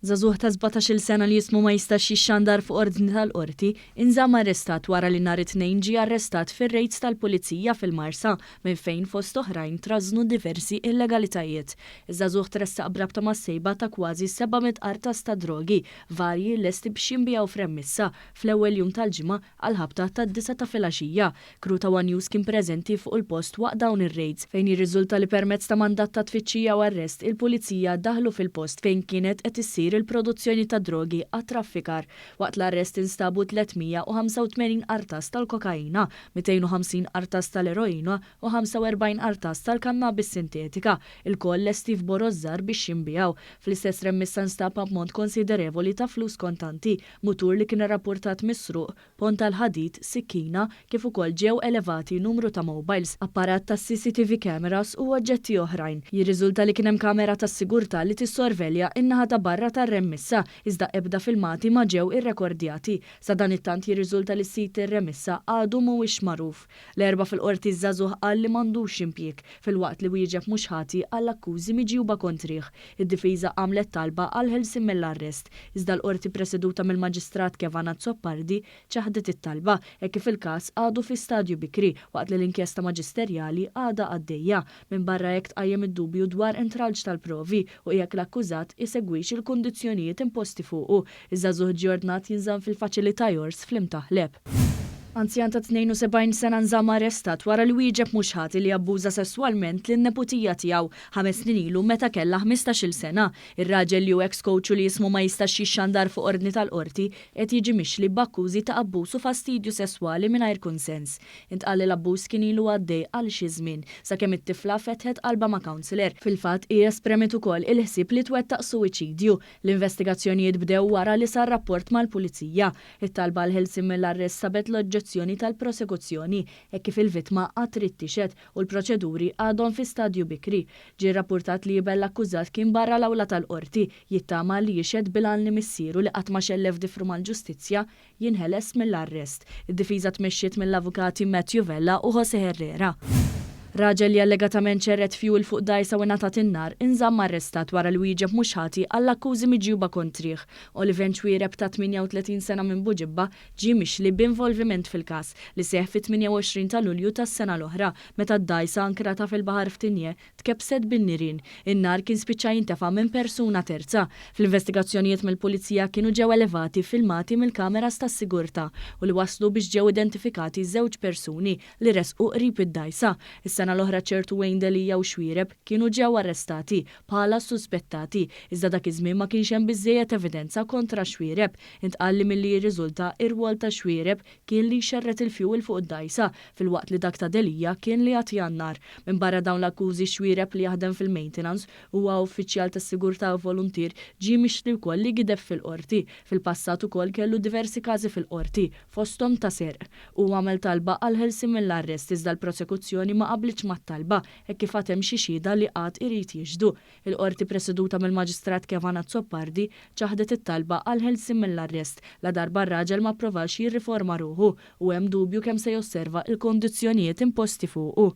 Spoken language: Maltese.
Żagħżugħ ta' 17-il sena li ismu ma jistax jixxandar fuq ordni tal-Qorti, inżamm arrestat wara li nhar it-Tnejn ġie arrestat fir-rejds tal-Pulizija fil-Marsa minn fejn fost oħrajn trażżnu diversi illegalitajiet. Iż-żagħżugħ tressaq b'rabta mas-sejba ta' kważi 700 qartas ta' drogi varji lesti biex jinbiegħu f'remmissa fl-ewwel jum tal-ġimgħa għall-ħabta tad-disgħa ta' filgħaxija. Crew ta' one News kien preżenti fuq il-post waqt dawn ir-rejds, fejn jirriżulta li permezz ta' mandat ta' tfittxija u arrest, il-Pulizija daħlu fil-post fejn kienet qed issir il-produzzjoni ta' drogi għat-traffikar. Waqt l-arrest instabu 385 qartas tal-kokaina, 250 qartas tal-eroina u 45 qartas tal-kannabis sintetika, ilkoll lesti f'boroż żgħar biex jinbiegħu. Fl-istess remmissa nstab ammont konsiderevoli ta' flus kontanti, mutur li kien irrappurtat misruq, pont tal-ħadid, sikkina, kif ukoll ġew elevati numru ta' mobiles, apparat tas-CCTV cameras u oġġetti oħrajn. Jirriżulta li kien hemm kamera tas-sigurtà li tissorvelja n-naħa ta' barra tar-remmissa, iżda ebda filmati ma ġew irrekordjati. Sadanittant jirriżulta li sid ir-remissa għadu mhuwiex magħruf. L-Erbgħa fil-Qorti ż-żagħżugħ qal li m'għandux impjieg, filwaqt li wieġeb mhux ħati għall-akkużi miġjuba kontrih. Id-difiża għamlet talba għall-ħelsien mill-arrest, iżda l-Qorti preseduta mill-Maġistrat Kevan Azzopardi ċaħdet it-talba, hekk kif il-każ għadu fi stadju bikri waqt li l-inkjesta maġisterjali għadha għaddejja. Minbarra hekk tqajjem id-dubju dwar intralċ tal-provi u jekk l-akkużat isegwix il-kundizzjonijiet imposti fuqu. Iż-żagħżugħ ġie ordnat jinżamm fil-Faċilità Jors fl-Imtaħleb. Anzjan ta' 72 sena nżamm arrestat wara li wieġeb mhux ħati li abbuża sesswalment lin-neputija tiegħu ħames snin ilu meta kellha ħmistax-il sena. Ir-raġel li hu eks coach u li ismu ma jistax jixxandar fuq ordni tal-Qorti qed jiġi mixli b'akkużi ta' abbuż u fastidju sesswali mingħajr kunsens. Intqal li l-abbuż kien ilu għaddej għal xi żmien, sakemm it-tifla fetħet qalbha ma' counsellor. Fil-fatt, hi espremiet ukoll il-ħsieb li twettaq suwiċidju. L-investigazzjonijiet bdew wara li sar rapport mal-Pulizija. It-talba għall-ħelsien mill-arrest sabet l-oġġezzjoni tal-prosekuzzjoni, hekk kif il-vittma għad trid tixhed u l-proċeduri għadhom fi stadju bikri. Ġie rrappurtat li iben l-akkużat kien barra l-awla tal-Qorti, jittama li jixhed bil-għan li missieru li qatt ma xellef difru mal-ġustizzja, jinħeles mill-arrest. Id-difiża tmexxiet mill-avukati Matthew Vella u Jose Herrera. Raġel li allegatament xerred fjuwil fuq dgħajsa u ingħatat in-nar, inżamm arrestat wara li wieġeb mhux ħati għall-akkużi miġjuba kontrih. Oliven Xuereb ta' 38 sena minn Buġibba ġie mixli b'involviment fil-każ, li seħħ fit-28 ta' Lulju tas-sena l-oħra, meta d-dgħajsa ankrata fil-baħar f'Tigné tkebbset bin-nirien. In-nar kien spiċċa jintefa' minn persuna terza. Fl-investigazzjonijiet mill-Pulizija kienu ġew elevati filmati mill-kameras tas-sigurtà u li wasslu biex ġew identifikati żewġ persuni li resqu qrib id-dgħajsa. Is-sena l-oħra ċertu Wayne Delia u Xuereb kienu ġew arrestati bħala suspettati, iżda dak iż-żmien ma kienx hemm biżżejjed evidenza kontra Xuereb. Intqal li milli jirriżulta, ir-rwol ta' Xuereb kien li jxerred il-fjuwil fuq id-dgħajsa, filwaqt li dak ta' Delia kien li jagħtiha n-nar. Minbarra dawn l-akkużi, Xuereb li jaħdem fil-maintenance u huwa uffiċjal tas-sigurtà u voluntier, ġie mixli wkoll li gideb fil-Qorti. Fil-passat ukoll kellu diversi każi fil-Qorti, fosthom ta' serq. Huwa għamel talba għall-ħelsien mill-arrest iżda l-prosekuzzjoni ma qablitx mat-talba hekk kif għad hemm xi xhieda li għad irid jixhdu. Il-Qorti preseduta mill-Maġistrat Kevan Azzopardi ċaħdet it-talba għall-ħelsien mill-arrest ladarba r-raġel ma pprovax jirriforma ruħu u hemm dubju kemm se josserva l-kundizzjonijiet imposti fuqu.